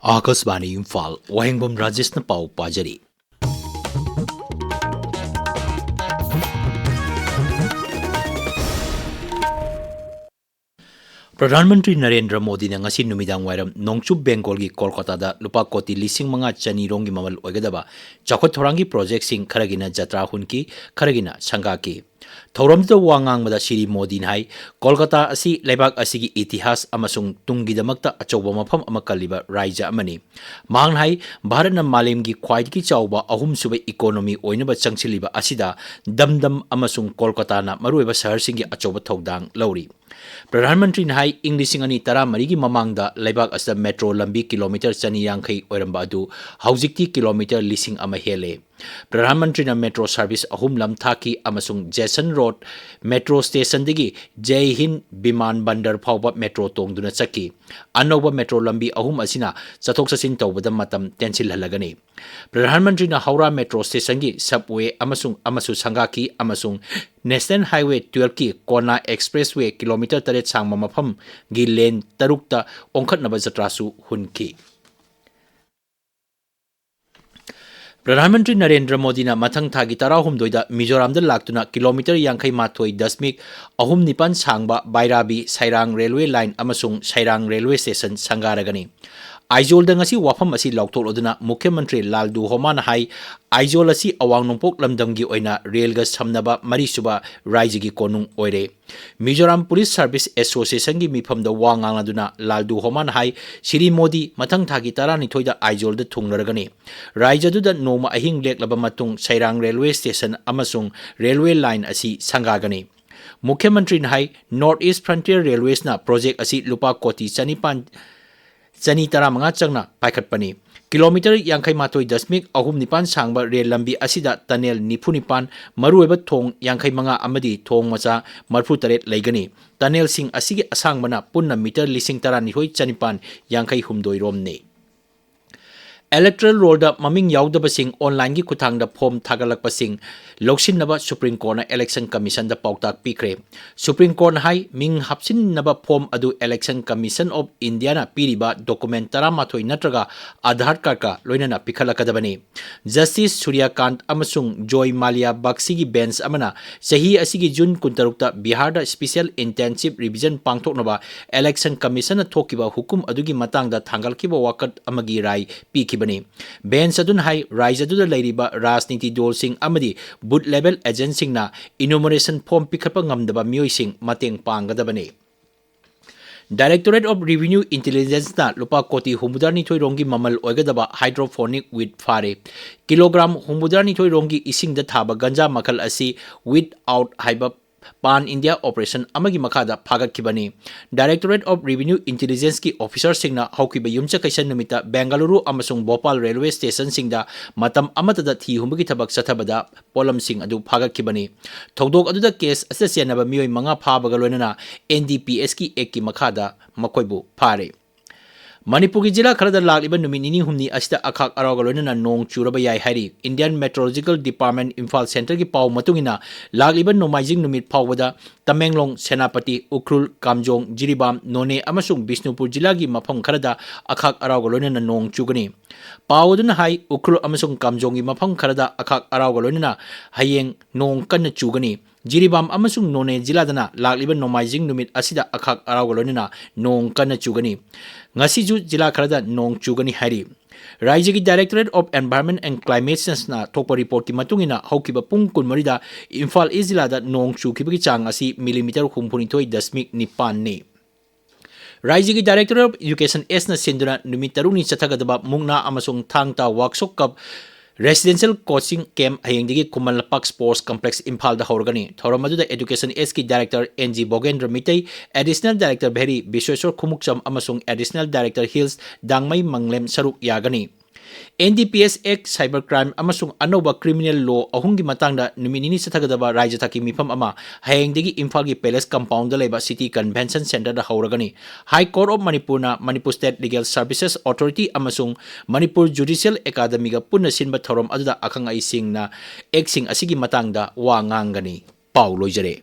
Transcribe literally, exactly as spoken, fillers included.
ꯑꯥꯀꯥꯁꯕꯥꯅꯤ ꯏꯝꯐꯥꯜ, ꯋꯥꯍꯦꯡꯕꯝ ꯔꯥꯖꯦꯁꯅ ꯄꯥꯎ ꯄꯥꯖꯔꯤ꯫ ꯄ꯭ꯔꯙꯥꯟ ꯃꯟꯇ꯭ꯔꯤ ꯅꯔꯦꯟꯗ꯭ꯔ ꯃꯣꯗꯤꯅ ꯉꯁꯤ ꯅꯨꯃꯤꯗꯥꯡ ꯋꯥꯏꯔꯝ ꯅꯣꯡꯆꯨꯞ ꯕꯦꯡꯒꯣꯜꯒꯤ ꯀꯣꯜꯀꯇꯥꯗ ꯂꯨꯄꯥ ꯀꯣꯇꯤ ꯂꯤꯁꯤꯡ ꯃꯉꯥ ꯆꯅꯤ ꯔꯣꯝꯒꯤ ꯃꯃꯜ ꯑꯣꯏꯒꯗꯕ ꯆꯥꯎꯈꯠ ꯊꯧꯔꯥꯡꯒꯤ ꯄ꯭ꯔꯣꯖꯦꯛꯁꯤꯡ, ꯈꯔꯒꯤꯅ ꯖꯇ꯭ꯔꯥ ꯍꯨꯟꯈꯤ, ꯈꯔꯒꯤꯅ ꯁꯪꯒꯥꯈꯤ꯫ ꯊꯧꯔꯝꯗꯨꯗ ꯋꯥ ꯉꯥꯡꯕꯗ ꯁ꯭ꯔꯤ ꯃꯣꯗꯤꯅ ꯍꯥꯏ, ꯀꯣꯜꯀꯇꯥ ꯑꯁꯤ ꯂꯩꯕꯥꯛ ꯑꯁꯤꯒꯤ ꯏꯇꯤꯍꯥꯁ ꯑꯃꯁꯨꯡ ꯇꯨꯡꯒꯤꯗꯃꯛꯇ ꯑꯆꯧꯕ ꯃꯐꯝ ꯑꯃ ꯀꯜꯂꯤꯕ ꯔꯥꯖ꯭ꯌ ꯑꯃꯅꯤ꯫ ꯃꯍꯥꯛꯅ ꯍꯥꯏ, ꯚꯥꯔꯠꯅ ꯃꯥꯂꯦꯝꯒꯤ ꯈ꯭ꯋꯥꯏꯗꯒꯤ ꯆꯥꯎꯕ ꯑꯍꯨꯝꯁꯨꯕ ꯏꯀꯣꯅꯣꯃꯤ ꯑꯣꯏꯅꯕ ꯆꯪꯁꯤꯜꯂꯤꯕ ꯑꯁꯤꯗ ꯗꯝꯗꯝ ꯑꯃꯁꯨꯡ ꯀꯣꯜꯀꯇꯥꯅ ꯃꯔꯨꯑꯣꯏꯕ ꯁꯍꯔꯁꯤꯡꯒꯤ ꯑꯆꯧꯕ ꯊꯧꯗꯥꯡ ꯂꯧꯔꯤ꯫ ꯄ꯭ꯔꯙꯥꯟ ꯃꯟꯇ꯭ꯔꯤꯅ ꯍꯥꯏ, ꯏꯪ ꯂꯤꯁꯤꯡ ꯑꯅꯤ ꯇꯔꯥꯃꯔꯤꯒꯤ ꯃꯃꯥꯡꯗ ꯂꯩꯕꯥꯛ ꯑꯁꯤꯗ ꯃꯦꯇ꯭ꯔꯣ ꯂꯝꯕꯤ ꯀꯤꯂꯣꯃꯤꯇꯔ ꯆꯅꯤ ꯌꯥꯡꯈꯩ ꯑꯣꯏꯔꯝꯕ ꯑꯗꯨ ꯍꯧꯖꯤꯛꯇꯤ ꯀꯤꯂꯣꯃꯤꯇꯔ ꯂꯤꯁꯤꯡ ꯑꯃ ꯍꯦꯜꯂꯦ꯫ ꯄ꯭ꯔꯙꯥꯟ ꯃꯟꯇ꯭ꯔꯤꯅ ꯃꯦꯇ꯭ꯔꯣ ꯁꯔꯚꯤꯁ ꯑꯍꯨꯝ ꯂꯝꯊꯥꯈꯤ ꯑꯃꯁꯨꯡ ꯖꯦꯁꯟ ꯔꯣꯗ ꯃꯦꯇ꯭ꯔꯣ ꯁ꯭ꯇꯦꯁꯟꯗꯒꯤ ꯖꯩ ꯍꯤꯟꯗ ꯕꯤꯃꯥꯟ ꯕꯟꯗꯔ ꯐꯥꯎꯕ ꯃꯦꯇ꯭ꯔꯣ ꯇꯣꯡꯗꯨꯅ ꯆꯠꯈꯤ꯫ ꯑꯅꯧꯕ ꯃꯦꯇ꯭ꯔꯣ ꯂꯝꯕꯤ ꯑꯍꯨꯝ ꯑꯁꯤꯅ ꯆꯠꯊꯣꯛ ꯆꯠꯁꯤꯟ ꯇꯧꯕꯗ ꯃꯇꯝ ꯇꯦꯟꯁꯤꯜꯍꯜꯂꯒꯅꯤ꯫ ꯄ꯭ꯔꯙꯥꯟ ꯃꯟꯇ꯭ꯔꯤꯅ ꯍꯧꯔꯥ ꯃꯦꯇ꯭ꯔꯣ ꯁ꯭ꯇꯦꯁꯟꯒꯤ ꯁꯕꯋꯦ ꯑꯃꯁꯨꯡ ꯑꯃꯁꯨ ꯁꯪꯒꯥꯈꯤ ꯑꯃꯁꯨꯡ ꯅꯦꯁꯅꯦꯜ ꯍꯥꯏꯋꯦ ꯇꯨꯋꯦꯜꯐꯀꯤ ꯀꯣꯅꯥ ꯑꯦꯛꯁꯄ꯭ꯔꯦꯁꯋꯦ ꯀꯤꯂꯣꯃꯤꯇꯔ ꯇꯔꯦꯠ ꯁꯥꯡꯕ ꯃꯐꯝꯒꯤ ꯂꯦꯟ ꯇꯔꯨꯛꯇ ꯑꯣꯟꯈꯠꯅꯕ ꯖꯇ꯭ꯔꯥꯁꯨ ꯍꯨꯟꯈꯤ꯫ ꯄ꯭ꯔꯙꯥꯟ ꯃꯟꯇ꯭ꯔꯤ ꯅꯔꯦꯟꯗ꯭ꯔ ꯃꯣꯗꯤꯅ ꯃꯊꯪ ꯊꯥꯒꯤ ꯇꯔꯥꯍꯨꯝꯗꯣꯏꯗ ꯃꯤꯖꯣꯔꯥꯝꯗ ꯂꯥꯛꯇꯨꯅ ꯀꯤꯂꯣꯃꯤꯇꯔ ꯌꯥꯡꯈꯩ ꯃꯥꯊꯣꯏ ꯗꯁꯃꯤꯛ ꯑꯍꯨꯝ ꯅꯤꯄꯥꯟ ꯁꯥꯡꯕ ꯕꯥꯏꯔꯥꯕꯤ ꯁꯩꯔꯥꯡ ꯔꯦꯜꯋꯦ ꯂꯥꯏꯟ ꯑꯃꯁꯨꯡ ꯁꯩꯔꯥꯡ ꯔꯦꯜꯋꯦ ꯁ꯭ꯇꯦꯁꯟ ꯁꯪꯒꯥꯔꯒꯅꯤ꯫ ꯑꯥꯏꯖꯣꯜꯗ ꯉꯁꯤ ꯋꯥꯐꯝ ꯑꯁꯤ ꯂꯥꯎꯊꯣꯛꯂꯗꯨꯅ ꯃꯨꯈ꯭ꯌ ꯃꯟꯇ꯭ꯔꯤ ꯂꯥꯜꯗꯨ ꯍꯣꯃꯥꯅ ꯍꯥꯏ, ꯑꯥꯏꯖꯣꯜ ꯑꯁꯤ ꯑꯋꯥꯡ ꯅꯣꯡꯄꯣꯛ ꯂꯝꯗꯝꯒꯤ ꯑꯣꯏꯅ ꯔꯦꯜꯒ ꯁꯝꯅꯕ ꯃꯔꯤꯁꯨꯕ ꯔꯥꯏꯖ꯭ꯌꯒꯤ ꯀꯣꯅꯨꯡ ꯑꯣꯏꯔꯦ꯫ ꯃꯤꯖꯣꯔꯥꯝ ꯄꯨꯂꯤꯁ ꯁꯔꯚꯤꯁ ꯑꯦꯁꯣꯁꯤꯌꯦꯁꯟꯒꯤ ꯃꯤꯐꯝꯗ ꯋꯥ ꯉꯥꯡꯂꯗꯨꯅ ꯂꯥꯜꯗꯨ ꯍꯣꯃꯥꯅ ꯍꯥꯏ, ꯁ꯭ꯔꯤ ꯃꯣꯗꯤ ꯃꯊꯪ ꯊꯥꯒꯤ ꯇꯔꯥꯅꯤꯊꯣꯏꯗ ꯑꯥꯏꯖꯣꯜꯗ ꯊꯨꯡꯂꯔꯒꯅꯤ꯫ ꯔꯥꯏꯖ꯭ꯌꯗꯨꯗ ꯅꯣꯡꯃ ꯑꯍꯤꯡ ꯂꯦꯛꯂꯕ ꯃꯇꯨꯡ ꯁꯩꯔꯥꯡ ꯔꯦꯜꯋꯦ ꯁ꯭ꯇꯦꯁꯟ ꯑꯃꯁꯨꯡ ꯔꯦꯜꯋꯦ ꯂꯥꯏꯟ ꯑꯁꯤ ꯁꯪꯒꯥꯒꯅꯤ꯫ ꯃꯨꯈ꯭ꯌ ꯃꯟꯇ꯭ꯔꯤꯅ ꯍꯥꯏ, ꯅꯣꯔꯊ ꯏꯁ ꯐ꯭ꯔꯟꯇꯤꯌꯔ ꯔꯦꯜꯋꯦꯁꯅ ꯄ꯭ꯔꯣꯖꯦꯛ ꯑꯁꯤ ꯂꯨꯄꯥ ꯀꯣꯇꯤ ꯆꯅꯤꯄꯥꯟ, ꯆꯅꯤ ꯇꯔꯥꯃꯉꯥ ꯆꯪꯅ ꯄꯥꯏꯈꯠꯄꯅꯤ꯫ ꯀꯤꯂꯣꯃꯤꯇꯔ ꯌꯥꯡꯈꯩ ꯃꯥꯊꯣꯏ ꯗꯁꯃꯤꯛ ꯑꯍꯨꯝ ꯅꯤꯄꯥꯟ ꯁꯥꯡꯕ ꯔꯦꯜ ꯂꯝꯕꯤ ꯑꯁꯤꯗ ꯇꯅꯦꯜ ꯅꯤꯐꯨ ꯅꯤꯄꯥꯟ, ꯃꯔꯨꯑꯣꯏꯕ ꯊꯣꯡ ꯌꯥꯡꯈꯩ ꯃꯉꯥ ꯑꯃꯗꯤ ꯊꯣꯡ ꯃꯆꯥ ꯃꯔꯤꯐꯨ ꯇꯔꯦꯠ ꯂꯩꯒꯅꯤ꯫ ꯇꯅꯦꯜꯁꯤꯡ ꯑꯁꯤꯒꯤ ꯑꯁꯥꯡꯕꯅ ꯄꯨꯟꯅ ꯃꯤꯇꯔ ꯂꯤꯁꯤꯡ ꯇꯔꯥꯅꯤꯊꯣꯏ ꯆꯅꯤꯄꯥꯟ ꯌꯥꯡꯈꯩ ꯍꯨꯝꯗꯣꯏ ꯔꯣꯝꯅꯤ꯫ Electoral rollꯗ ꯃꯃꯤꯡ ꯌꯥꯎꯗꯕꯁꯤꯡ online ꯒꯤ ꯈꯨꯠꯊꯥꯡꯗ form ꯊꯥꯒꯠꯂꯛꯄꯁꯤꯡ ꯂꯧꯁꯤꯟꯅꯕ Supreme Courtꯅ Election Commissionꯗ ꯄꯥꯎꯇꯥꯛ ꯄꯤꯈ꯭ꯔꯦ꯫ Supreme Courtꯅ ꯍꯥꯏ, ꯃꯤꯡ ꯍꯥꯞꯆꯤꯟꯅꯕ form ꯑꯗꯨ Election Commission of Indiaꯅ ꯄꯤꯔꯤꯕ document ꯇꯔꯥꯃꯥꯊꯣꯏ ꯅꯠꯇ꯭ꯔꯒ Aadhaar cardꯀ ꯂꯣꯏꯅꯅ ꯄꯤꯈꯠꯂꯛꯀꯗꯕꯅꯤ꯫ Justice ꯁꯨꯔ꯭ꯌꯀꯥꯟꯇ ꯑꯃꯁꯨꯡ ꯖꯣꯏ ꯃꯥꯂꯤꯌꯥ ꯕꯛꯁꯤꯒꯤ bench ꯑꯃꯅ ꯆꯍꯤ ꯑꯁꯤꯒꯤ June ꯀꯨꯟꯇꯔꯨꯛꯇ ꯕꯤꯍꯥꯔꯗ special intensive revision ꯄꯥꯡꯊꯣꯛꯅꯕ Election Commissionꯅ ꯊꯣꯛꯈꯤꯕ ꯍꯨꯀꯨꯝ ꯑꯗꯨꯒꯤ ꯃꯇꯥꯡꯗ ꯊꯥꯡꯒꯠꯈꯤꯕ ꯋꯥꯀꯠ ꯑꯃꯒꯤ ꯔꯥꯏ ꯄꯤꯈꯤꯕꯅꯤ꯫ Bench ꯑꯗꯨꯅ ꯍꯥꯏ, ꯔꯥꯏꯖ꯭ꯌ ꯑꯗꯨꯗ ꯂꯩꯔꯤꯕ ꯔꯥꯖꯅꯤꯇꯤ ꯗꯜꯁꯤꯡ ꯑꯃꯗꯤ booth level agentꯁꯤꯡꯅ enumeration form ꯄꯤꯈꯠꯄ ꯉꯝꯗꯕ ꯃꯤꯑꯣꯏꯁꯤꯡ ꯃꯇꯦꯡ ꯄꯥꯡꯒꯗꯕꯅꯤ꯫ Directorate of Revenue Intelligenceꯅ ꯂꯨꯄꯥ ꯀꯣꯇꯤ ꯍꯨꯝꯐꯨꯇꯔꯥꯅꯤꯊꯣꯏ ꯔꯣꯝꯒꯤ ꯃꯃꯜ ꯑꯣꯏꯒꯗꯕ hydroponic weed ꯐꯥꯔꯦ꯫ Kilogram ꯍꯨꯝꯐꯨꯇꯔꯥꯅꯤꯊꯣꯏ ꯔꯣꯝꯒꯤ ꯏꯁꯤꯡꯗ ꯊꯥꯕ ꯒꯟꯖꯥ ꯃꯈꯜ ꯑꯁꯤ Weed Out ꯍꯥꯏꯕ Pan India operation ꯑꯃꯒꯤ ꯃꯈꯥꯗ ꯐꯥꯒꯠꯈꯤꯕꯅꯤ꯫ Directorate of Revenue Intelligenceꯀꯤ officerꯁꯤꯡꯅ ꯍꯧꯈꯤꯕ ꯌꯨꯝꯁꯀꯩꯁ ꯅꯨꯃꯤꯠꯇ ꯕꯦꯡꯒꯂꯨꯔꯨ ꯑꯃꯁꯨꯡ ꯚꯣꯄꯥꯜ railway stationꯁꯤꯡꯗ ꯃꯇꯝ ꯑꯃꯠꯇꯗ ꯊꯤ ꯍꯨꯝꯕꯒꯤ ꯊꯕꯛ ꯆꯠꯊꯕꯗ ꯄꯣꯠꯂꯝꯁꯤꯡ ꯑꯗꯨ ꯐꯥꯒꯠꯈꯤꯕꯅꯤ꯫ ꯊꯧꯗꯣꯛ ꯑꯗꯨꯗ case ꯑꯁꯤꯗ ꯆꯦꯟꯅꯕ ꯃꯤꯑꯣꯏ ꯃꯉꯥ ꯐꯥꯕꯒ ꯂꯣꯏꯅꯅ NDPSꯀꯤ actꯀꯤ ꯃꯈꯥꯗ ꯃꯈꯣꯏꯕꯨ ꯐꯥꯔꯦ꯫ ꯃꯅꯤꯄꯨꯔꯒꯤ ꯖꯤꯂꯥ ꯈꯔꯗ ꯂꯥꯛꯂꯤꯕ ꯅꯨꯃꯤꯠ ꯅꯤꯅꯤ ꯍꯨꯝꯅꯤ ꯑꯁꯤꯗ ꯑꯈꯥꯛ ꯑꯔꯥꯎꯒ ꯂꯣꯏꯅꯅ ꯅꯣꯡ ꯆꯨꯔꯕ ꯌꯥꯏ ꯍꯥꯏꯔꯤ꯫ Indian Meteorological Department ꯏꯝꯐꯥꯜ centreꯒꯤ ꯄꯥꯎ ꯃꯇꯨꯡ ꯏꯟꯅ, ꯂꯥꯛꯂꯤꯕ ꯅꯣꯡꯃꯥꯏꯖꯤꯡ ꯅꯨꯃꯤꯠ ꯐꯥꯎꯕꯗ ꯇꯃꯦꯡꯂꯣꯡ, ꯁꯦꯅꯥꯄꯇꯤ, ꯎꯈ꯭ꯔꯨꯜ, ꯀꯥꯝꯖꯣꯡ, ꯖꯤꯔꯤꯕꯥꯝ, ꯅꯣꯅꯦ ꯑꯃꯁꯨꯡ ꯕꯤꯁꯅꯨꯄꯨꯔ ꯖꯤꯂꯥꯒꯤ ꯃꯐꯝ ꯈꯔꯗ ꯑꯈꯥꯛ ꯑꯔꯥꯎꯒ ꯂꯣꯏꯅꯅ ꯅꯣꯡ ꯆꯨꯒꯅꯤ꯫ ꯄꯥꯎ ꯑꯗꯨꯅ ꯍꯥꯏ, ꯎꯈ꯭ꯔꯨꯜ ꯑꯃꯁꯨꯡ ꯀꯥꯝꯖꯣꯡꯒꯤ ꯃꯐꯝ ꯈꯔꯗ ꯑꯈꯥꯛ ꯑꯔꯥꯎꯒ ꯂꯣꯏꯅꯅ ꯍꯌꯦꯡ ꯅꯣꯡ ꯀꯟꯅ ꯆꯨꯒꯅꯤ꯫ ꯖꯤꯔꯤꯕꯥꯝ ꯑꯃꯁꯨꯡ ꯅꯣꯅꯦ ꯖꯤꯂꯥꯗꯅ ꯂꯥꯛꯂꯤꯕ ꯅꯣꯡꯃꯥꯏꯖꯤꯡ ꯅꯨꯃꯤꯠ ꯑꯁꯤꯗ ꯑꯈꯥꯛ ꯑꯔꯥꯎꯒ ꯂꯣꯏꯅꯅ ꯅꯣꯡ ꯀꯟꯅ ꯆꯨꯒꯅꯤ꯫ ꯉꯁꯤꯁꯨ ꯖꯤꯂꯥ ꯈꯔꯗ ꯅꯣꯡ ꯆꯨꯒꯅꯤ ꯍꯥꯏꯔꯤ꯫ ꯔꯥꯏꯖ꯭ꯌꯒꯤ Directorate of Environment and Climate Changeꯅ ꯊꯣꯛꯄ reportꯀꯤ ꯃꯇꯨꯡ ꯏꯟꯅ, ꯍꯧꯈꯤꯕ ꯄꯨꯡ ꯀꯨꯟꯃꯔꯤꯗ ꯏꯝꯐꯥꯜ East ꯖꯤꯂꯥꯗ ꯅꯣꯡ ꯆꯨꯈꯤꯕꯒꯤ ꯆꯥꯡ ꯑꯁꯤ millimeter ꯍꯨꯝꯐꯨꯅꯤꯊꯣꯏ ꯗꯁꯃꯤꯛ ꯅꯤꯄꯥꯟꯅꯤ꯫ ꯔꯥꯏꯖ꯭ꯌꯒꯤ Directorate of Education Sꯅ ꯁꯤꯟꯗꯨꯅ ꯅꯨꯃꯤꯠ ꯇꯔꯨꯛꯅꯤ ꯆꯠꯊꯒꯗꯕ ꯃꯨꯛꯅꯥ ꯑꯃꯁꯨꯡ ꯊꯥꯡ ꯇꯥ ꯋꯥꯛꯁꯣꯞ ꯀꯞ residential coaching camp ꯍꯌꯦꯡꯗꯒꯤ ꯈꯨꯃꯟ ꯂꯝꯄꯥꯛ Sports Complex ꯏꯝꯐꯥꯜꯗ ꯍꯧꯔꯒꯅꯤ꯫ ꯊꯧꯔꯝ ꯑꯗꯨꯗ Education Sꯀꯤ Director N G Bhogendra Meitei, Additional Director ꯚꯦꯔꯤ ꯕꯤꯁ꯭ꯋꯦꯁ꯭ꯋꯔ ꯈꯨꯃꯨꯛꯆꯝ ꯑꯃꯁꯨꯡ Additional Director Hills Dangmei Manglem ꯁꯔꯨꯛ ꯌꯥꯒꯅꯤ꯫ N D P S Act, Cyber Crime ꯑꯃꯁꯨꯡ ꯑꯅꯧꯕ criminal law ꯑꯍꯨꯝꯒꯤ ꯃꯇꯥꯡꯗ ꯅꯨꯃꯤꯠ ꯅꯤꯅꯤ ꯆꯠꯊꯒꯗꯕ ꯔꯥꯖ꯭ꯌ ꯊꯥꯛꯀꯤ ꯃꯤꯐꯝ ꯑꯃ ꯍꯌꯦꯡꯗꯒꯤ ꯏꯝꯐꯥꯜꯒꯤ Palace Compoundꯗ ꯂꯩꯕ City Convention Centreꯗ ꯍꯧꯔꯒꯅꯤ꯫ High Court of Manipurꯅ Manipur State Legal Services Authority ꯑꯃꯁꯨꯡ Manipur Judicial Academyꯒ ꯄꯨꯟꯅ ꯁꯤꯟꯕ ꯊꯧꯔꯝ ꯑꯗꯨꯗ ꯑꯈꯪ ꯑꯍꯩꯁꯤꯡꯅ Actꯁꯤꯡ ꯑꯁꯤꯒꯤ ꯃꯇꯥꯡꯗ ꯋꯥ ꯉꯥꯡꯒꯅꯤ꯫ ꯄꯥꯎ ꯂꯣꯏꯖꯔꯦ꯫